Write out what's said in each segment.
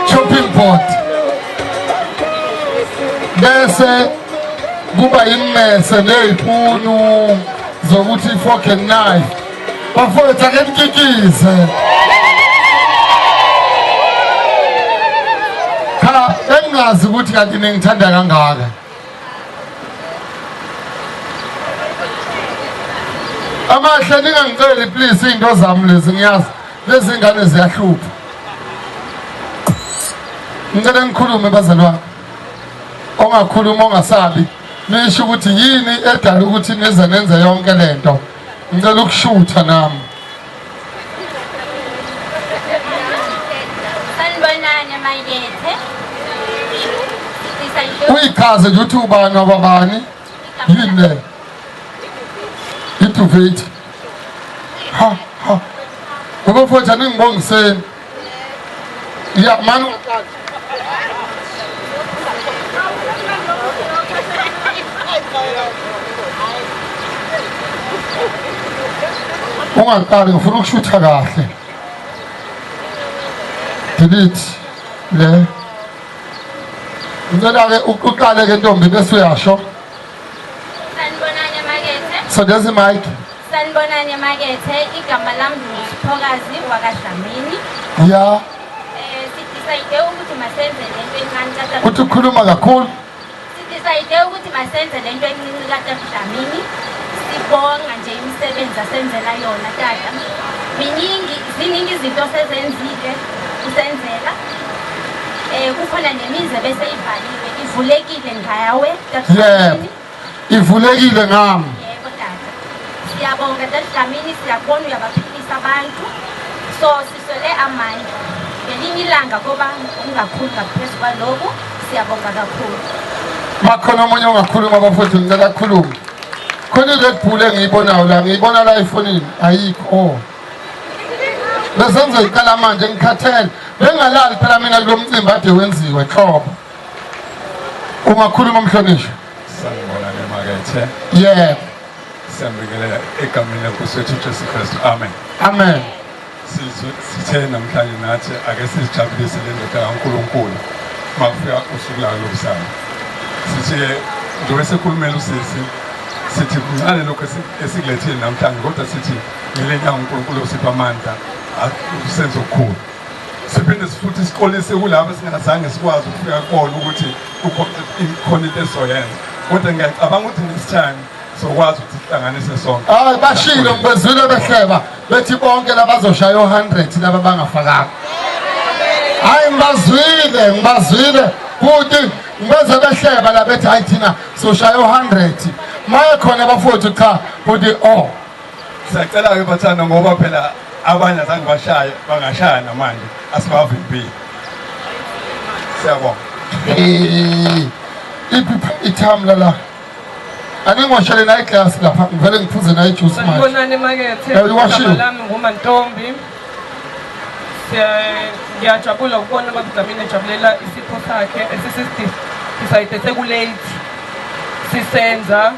Chopping board bese kuba immese ney'punu zokuthi i-fork and knife bafowethu ake nikikize cha bengingazi ukuthi kanti ningithanda kangaka Amahle ningangiceli please izinto zami lezi ngiyazi lezi ngane ziyahlupha. Ngicela ngikhulume bazalwane. Ongakhuluma ongasabi nisho ukuthi yini edala ukuthi nize nenze yonke lento. Ngicela ukushutha nami. Sanibonani emakethe. Uyichaze nje uthi ubani wakwabani yini le iduvethi ha ha ngoba mfowethu aningibongiseni ya mani Ungaqali ngifuna ukushutha kahle. Delete le. Ngicela ke uqale ke ntombi bese uyasho. Sanibonani emakethe. Sondeza imic. Sanibonani emakethe, igama lami nguSiphokazi wakaDlamini. Ya. Eh sidecide ukuthi masenze lento encane tata. Uthi ukhuluma kakhulu. Sidecide ukuthi masenze lento encinci katata Dlamini. Sibonga nje imisebenzi asenzela yona tata. Miningi ziningi izinto osezenzile usenzela. Eh kukhona nemizi bese ivaliwe ivulekile ngawe tata. Yebo. Ivulekile ngami. Yebo tata. Siyabonga tata Dlamini siyakubona uyabaphilisa abantu. So siswele amandla. Ngelinye ilanga koba ungakhulu ngaphezu kwaloku siyabonga kakhulu. Bakhona omunye ongakhuluma bafowethu ngicela akhulume. Khona i-Red Bull engiyibonayo la ngiyibona la efonini ayikho. Oh. Bese ngizoyiqala manje ngikhathele. Bengalali phela mina kulo mcimbi ade wenziwe hlobo. Ungakhuluma mhlonishwa. Sanibonani emakethe. Yebo. Siyambingelela egameni lenkosi yethu Jesu Kristu. Amen. Amen. Sithe namhlanje nathi ake sizijabulise le ndoda kaNkulunkulu makufika usuku layo lokuzalwa. Sithi njengoba sekhulumela usisi sithi kuncane lokhu esikulethile namhlanje kodwa sithi ngelinye uNkulunkulu usipha amandla usenze okukhulu. Siphinde futhi sixolise kulabo esingazange sikwazi ukufika kubona ukuthi kukhona into esizoyenza. Kodwa ngiyacabanga ukuthi next time sokwazi ukuthi sihlanganise sonke. Hayi bashilo ngibezwile behleba bethi bonke labazoshaya o-100 laba bangafakanga. Hayi ngibazwile ngibazwile futhi ngibeze behleba la bethi hayi thina soshaya o-100. Maye khona bafowethu cha futhi oh Siyacela-ke bathanda ngoba phela abanye azange bashaye bangashaya namanje asibavimbile. Siyabonga. Eh, iphi ithamla la? Angingoshele nayi glass lapha ngivele ngiphuze nayi juice manje. Sanibonani emakethe. Eh, liwashiwe. Igama lami nguMantombi. Ngiyajabula ukubona ubaba Dlamini ejabulela isipho sakhe esisisayide sekulate sisenza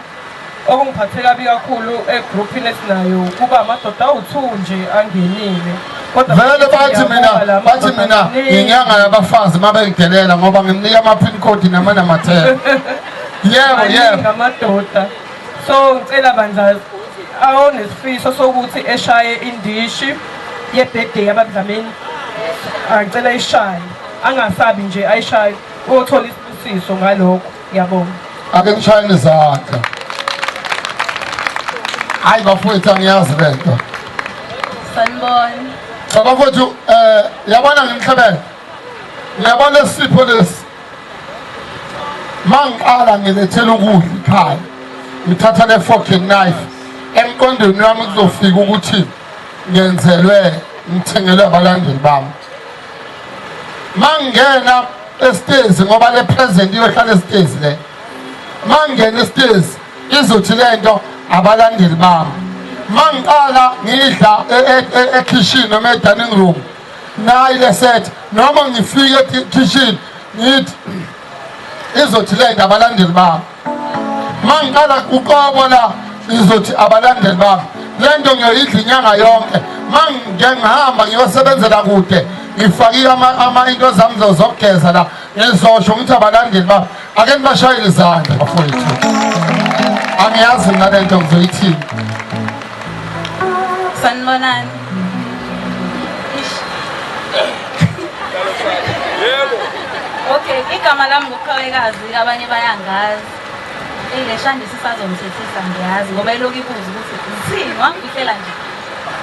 okungiphathe kabi kakhulu egruphini esinayo kuba amadoda awu-two nje angenile kodwa Vele bathi mina ngiyabuka la bathi madoda mina maningi. nginyanga yabafazi mabengidelela ngoba ngimnika ama pin code nama namathela. Yebo Maningi yebo. amadoda So ngicela bandla awonesifiso sokuthi eshaye indishi ye-birthday yabaDlamini, angicela ishaye, angasabi nje, ayishaye, uyothola isibusiso ngalokho. Ngiyabonga. Ake ngishayele izandla. Hayi bafowethu, angiyazi lento. Sanibona. Cha bafowethu, yabona ngimhlebele, ngiyabona isipho lesi. Mangiqala ngilethela ukudla ekhaya, ngithatha le fork and knife, emqondweni wami kuzofika ukuthi ngenzelwe, ngithengelwe abalandeli bami. Mangingena esitezi, ngoba le present iyohlala esitezi le, mangingena esitezi izothi lento abalandeli bami. Mangiqala ngidla ekitchen noma e-dining room, nayi le set, noma ngifike ekitchen ngithi izothi lento abalandeli bami. Mangiqala uqobo la, izothi abalandeli bami. Lento ngiyoyidla inyanga yonke. Mangike ngihamba ngiyosebenzela kude, ngifakile ama into zami zokugeza la, ngizosho ngithi abalandeli bami. Ake nibashayele izandla bafowethu. Angiyazi mina lento ngizoyithini. Sanibonani. Ish. Okay, igama lami nguQhawekazi, abanye bayangazi. Eyi, le Shandisi isazongithethisa, ngiyazi, ngoba ilokhu ibuza ukuthi uthini, wangifihlela nje.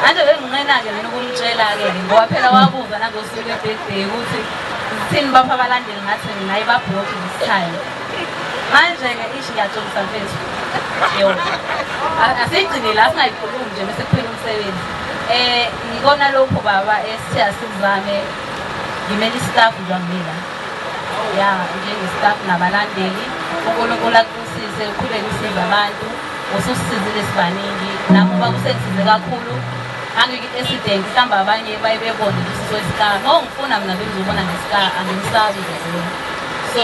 Manje benginqena-ke mina ukumtshela-ke ngoba phela wabuza nangosuku lwe-birthday ukuthi zithini bapha abalandeli, ngathi mina hayi, ba-broke this time. Manje-ke ish, ngiyaxolisa mfethu. Yo. Asiyigcine la, singayikhulumi nje bese kuphela umsebenzi. Ngikona lokho baba esithe asikuzame, ngimele i-staff nje angimela. Ya, njenge-staff nabalandeli, uNkulunkulu akubusise, uqhubeke usize abantu. Ususisizile sibaningi, nakuba kusengisize kakhulu. Angiki-accident, mhlawumbe abanye baye bebone ukuthi so-scar. Uma ungifuna mina bengizobona nge-scar, angimsabi nje kuyo. So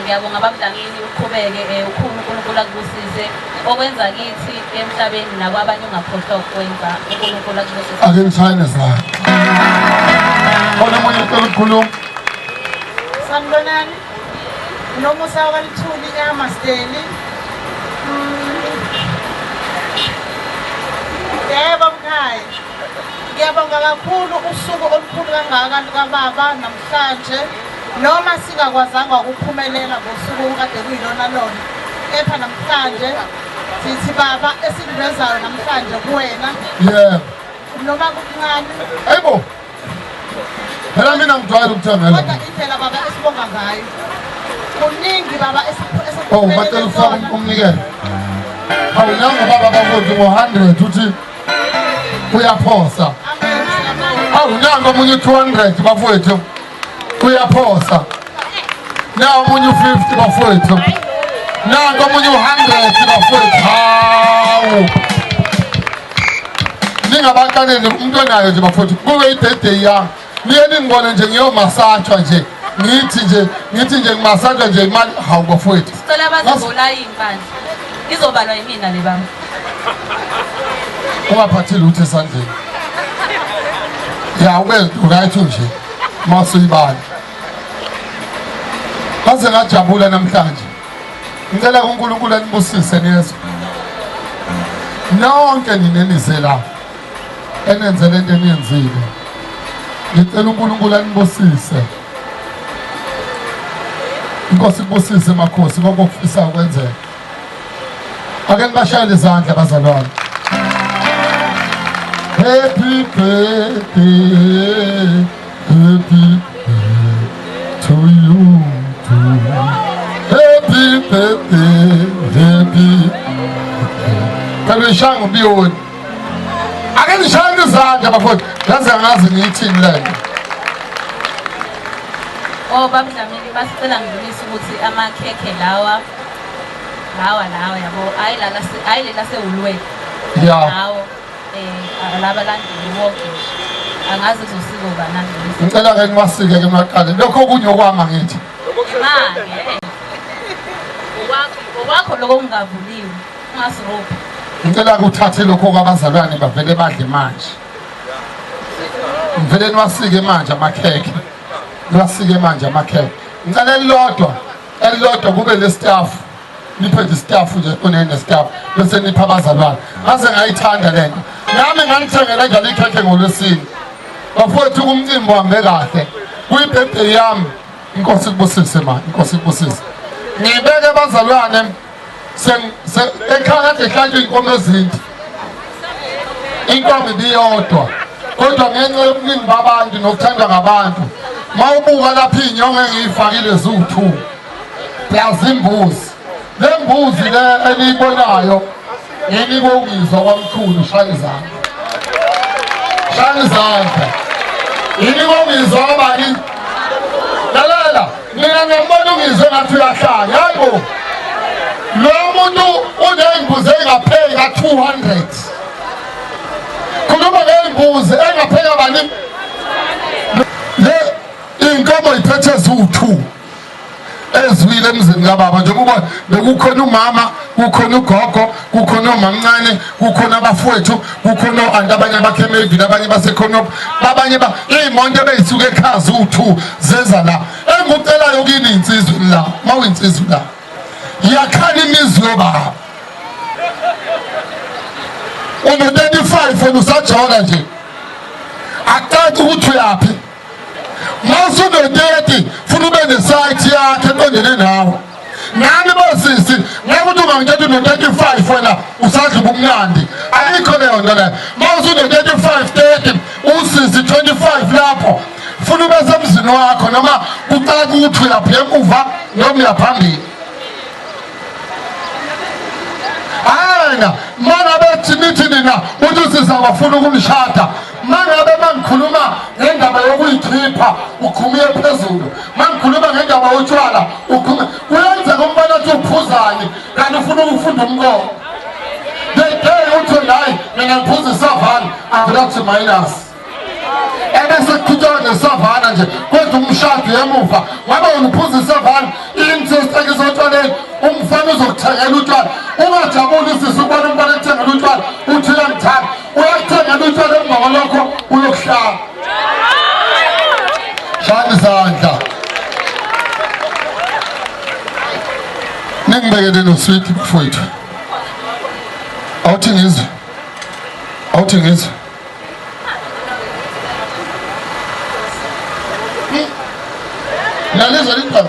ngiyabonga babuDlamini, uqhubeke ukhulu, uNkulunkulu akubusise. Okwenza kithi emhlabeni nakwabanye ungakhohlwa ukwenza, uNkulunkulu akubusise. Ake ngishayele izandla. Khona omunye ucela ukukhuluma? Sanibonani. Nomusa wakalithuli eHammarsdale. Yebo mkhaya. Ngiyabonga kakhulu usuku olukhulu kangaka lukababa namhlanje. Noma singakwazanga ukuphumelela ngosuku okade kuyilona lona, kepha namhlanje sithi baba esikuvezayo namhlanje kuwena. Yebo. Noma kuncane. Hayibo. Phela mina ngijwayele ukuthengela. Kodwa indlela baba esibonga ngayo. Kuningi baba. Oh, bacela ukufaka umnikelo. Hawu, nangu baba bafowethu ngo-100, uthi uyaphosa. Hawu, nangu omunye u-200 bafowethu, uyaphosa. Na omunye u-50 bafowethu. Nangu omunye u-100 bafowethu. Hawu. Ningabaqaleli umuntu onayo nje bafowethu, kube i-birthday yami. Niye ningibone nje ngiyomasajwa nje. Ngithi nje ngimasajwa nje imali, hawu bafowethu. Sicela baze ngolayini bandla. Izobalwa yimina le baba. Ungaphathi lutho esandleni. Ya, ube right nje masuyibala. Ngaze ngajabula namhlanje. Ngicela uNkulunkulu anibusise niyezwa. Nonke nina nize la enenze lento eniyenzile. Ngicela uNkulunkulu anibusise. Inkosi ikubusise makhosi konke okufisa ukwenzeka. Ake nibashayele izandla bazalwane. Happy birthday, happy birthday to you too. Happy birthday, happy. Phela uyishaya ngobiyoni. Ake nishayele izandla bafowethu. Ngaze ngazi ngiyithini le nto. Oh babuDlamini, basicela ngidlulise ukuthi amakhekhe lawa lawa lawa yabo, hayi lala, hayi lela sewulwe. Lawo alabalandeli bonke nje. Angazi kuzosiko bani adlulise. Ngicela ke niwasike ke maqale. Lokho okunye okwama ngithi. Imali okwakho, okwakho lokho kungavuliwe, ungasirobhi. Ngicela ukuthathe lokho kwabazalwane bavele badle manje. Ngivele niwasike manje amakhekhe. Niwasike manje amakhekhe. Ngicela elilodwa, elilodwa kube le staff. niphe nje isitafu nje qonene nesitafu bese nipha abazalwane. Ngaze ngayithanda le nto. Nami nganithengela njalo ikhekhe ngolwesine. Bafowethu umcimbi uhambe kahle. Kuyi-birthday yami. Inkosi ikubusise ma, inkosi ikubusise. Ngibeke abazalwane ekhaya kade ihlatshwe inkomo ezinti. Inkomo ibiyodwa. Kodwa ngenxa yobuningi babantu nokuthandwa ngabantu, mawubuka lapha iy'nyongo engiyifakile ziwu-2 plus imbuzi. Le mbuzi le eniyibonayo nginikwe ukuzwa kwamkhulu, shaya izandla. Shaya izandla. Nginikwe ukuzwa kabani? Lalela, mina ngiyambona ungizwe ngathi uyahlanya. Hayibo. Lo muntu uney'mbuzi ey'ngapheli ka-200. Khuluma ngey'mbuzi engapheli kabani? Le iy'nkomo iphethe ziwu-2. Ezwile emzini kababa njengoba bekukhona umama, kukhona ugogo, kukhona omamncane, kukhona abafowethu, kukhona o-anti, abanye abakhe eMelville, abanye basekhonop, abanye ba iy'monto ebey'suka ekhaya ziwu-2 zeza la. Engikucelayo kini insizwa la, uma uyinsizwa la, yakhani imizi yobaba. Une-35 wena usajola nje, akucaci ukuthi uyaphi. Mawusuno-30 funa ube nesayithi yakhe eqondene nawe. Nani bosisi ngeke ukuthi ungangitshela uno-35 wena usadla ubumnandi, ayikho leyo nto leyo. Mawusuno-35 30 usisi 25 lapho funa ube semzini wakho, noma kucaca ukuthi uyaphi emuva noma uyaphambili. Ayena mangabe nithi nina uthi usisi abafuna ukumshada, mangabe mangikhuluma ngendaba yokuyikhipha uqhumiye phezulu, mangikhuluma ngendaba yotshwala uqhume. Kuyenzeka umfana athi uphuzani kanti ufuna ukufunda umqondo. The day uthi hayi mina ngiphuza isavana, avela minus ebese kuqhutshwa ngesavana nje, kodwa umshado emuva ngoba wena uphuza isavana, i-interest ekisotshwaleni, umfana uzokuthengela utshwala. Ungajabuli sisi ukubona umfana ekuthengela utshwala uthi uyangithanda, uyakuthengela utshwala, emva kwalokho uyokuhlala. Shaya izandla. Ningibekele noswiti bafowethu. Awuthi ngizwe, awuthi ngizwe. Nalizwa liqhawe.